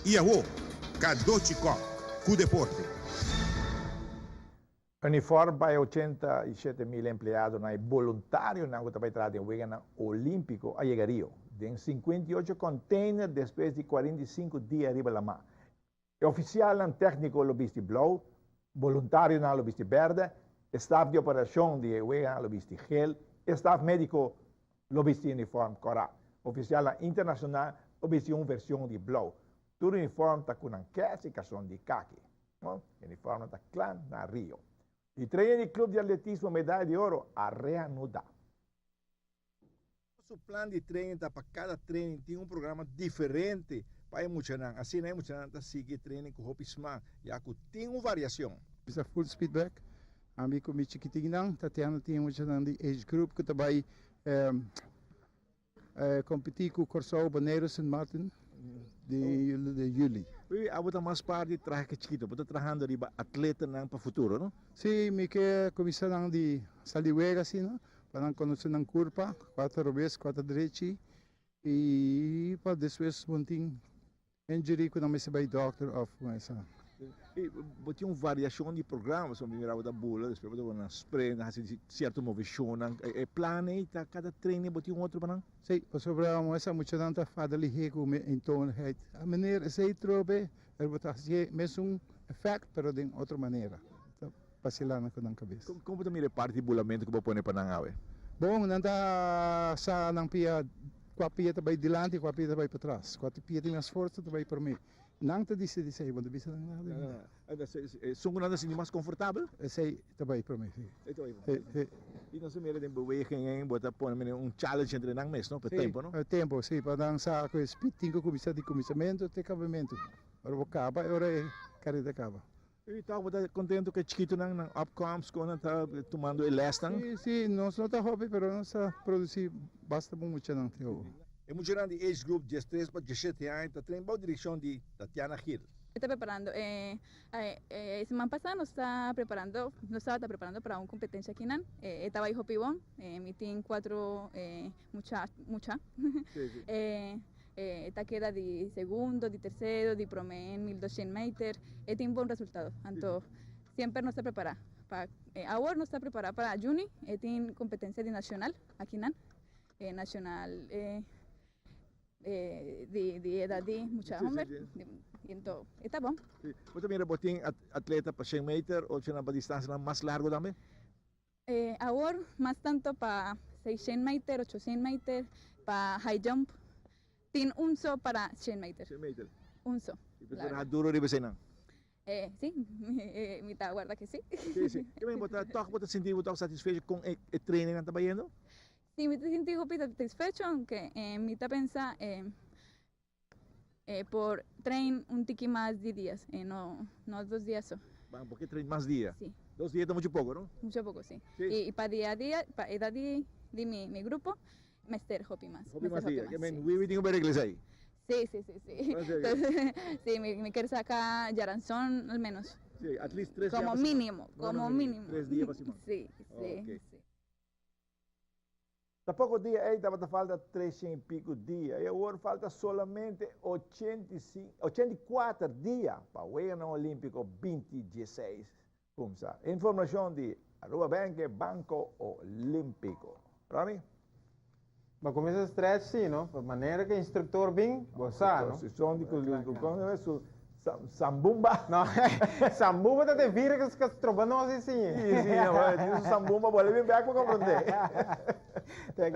I awo, Cadochi Kock ku deporte. Uniform pa e 87,000 empleadonan i boluntarionan ku ta bai traha den Weganan Olímpiko a yega Rio den 58 kònteiner despues di 45 dia riba lamá. E ofisialnan tékniko lo bisti blou, boluntarionan lo bisti bèrdè, e staf di operashon di e weganan lo bisti gel, e staf médiko lo bisti uniform kòrá. Ofisialnan internashonal lo bisti un vershon di blou. Tur uniform ta ku nan kès i karson di kaki. Uniformnan ta kla na Rio. E trainer di Club di Atletismo Medaya di Oro a reanudá. Su plan di training ta pa kada training tin un programa diferente pa e muchanan. Asina e muchanan ta sigui e training ku hopi sma, ya ku tin un variacion. Bisa full speed back. Ami ku mi chikitinnan, Tatiana tin e muchanan di age group ku ta bai kompetí ku Kòrsou, Boneiru, Sint Maarten di juli. Wiwi, abo ta mas parti traha ke chikito, bo ta trahando riba atletanan pa futuro, no? Sí, mi ke kuminsá nan di sali wega asina. Pa nan conoce nan curpa, cua ta robes, cua ta drechi y pa despues bo no tin injury cu nan mester bay dokter of esa. Y bo tin un variacion di programa, pasobra mi mira bo ta bula, despues bo ta pone nan sprint, nan haci cierto movecionnan. E plan ey ta cada training bo tin un otro pa nan? Si, pasobra esa muchanan ta fada lihe cu eentonigheid. A meneer esey trobe, pero bo ta haci e mesun effect pero den otro manera. Vacilá nan ku nan kabes. Kon bo ta mira e parti di bulamentu ku bo pone pa nan awe? Bon, nan ta sa nan pia, kua pia ta bai dilanti, kua pia ta bai patras. Kua pia tin mas forsa ta bai promé. Nan ta disidí esei, bo no ta bisa nan nada ainda. Esun ku nan ta sinti mas konfortabel? Esei ta bai promé, si. Esei ta bai promé. Si. I nos ta mira den beweging ei, bo ta pone manera un challenge entre nan mes, no? Pa e tempu, no? Si, pa e tempu, si. Pa nan sa ku e speed tin ku kuminsá di kuminsamentu te kabamentu. Ora bo kaba, e ora e kareda kaba. I tok bo ta contento cu e chikitonan nan opkomst cu nan ta tumando e lesnan? Si, si, nos no ta hopi pero nos ta produci basta bon muchanan te hopi. E muchanan di age group 13 pa 17 aña ta train bou direccion di Tatiana Gil. Ta preparando e siman pasa nos ta preparando nos tabata preparando para un competencia akinan e tabay hopi bon mi tin cuatro mucha mucha E ta keda di segundo, di tercero, di prome en 1200 meter. E tin bon resultado. Anto semper nos ta prepara pa awor nos ta prepara pa juni e tin competencia di nacional akinan. E nacional di di edad di mucha homber. Anto e ta bon. Bo ta mira bo tin atleta pa shen meter o pa distancianan mas largo tambe? Awor mas tanto pa 600 meter, 800 meter, pa high jump. Tin un so para 100 meter. 100 meter. Un so. Y bo ta traha duro riba eseinan? Si, mi ta warda ke si. Si, si. Ke men bo ta tòg bo ta sinti bo tòg satisfecho kon e trainingnan ta bayendo? Si, mi ta sinti hopi satisfecho, aunke mi ta pensa por train un tiki mas di dias, no no dos dia so. Ban por ke train mas dia? Si. Dos dia ta mucho poco, no? Mucho poco, si. Si. Y pa dia a dia, pa edad di di mi mi grupo, mester hopi mas. Hopi mas dia. Ke men wiwi tin ku bai regla esei? Si, si, si, si. Si, mi mi kier saca djaranson al menos. Si, at least tres dia pa siman. Como minimo, como minimo. Tres dia pa siman. Si, si, si. Ta poko dia ei tabata falta 300 i piku dia i awor falta solamente 84 dia pa Weganan Olímpiko 2016 kumsa. Informashon di Aruba Bank e Banko Olímpiko. Ronnie? Bo kuminsá stretch si no, pa manera ku instruktor bin, bo sa no. Si son di ku su sambumba. No, sambumba ta te vira ku ka stroba nos di siña. Si, si, su sambumba bo a bin bek pa komprondé. Te.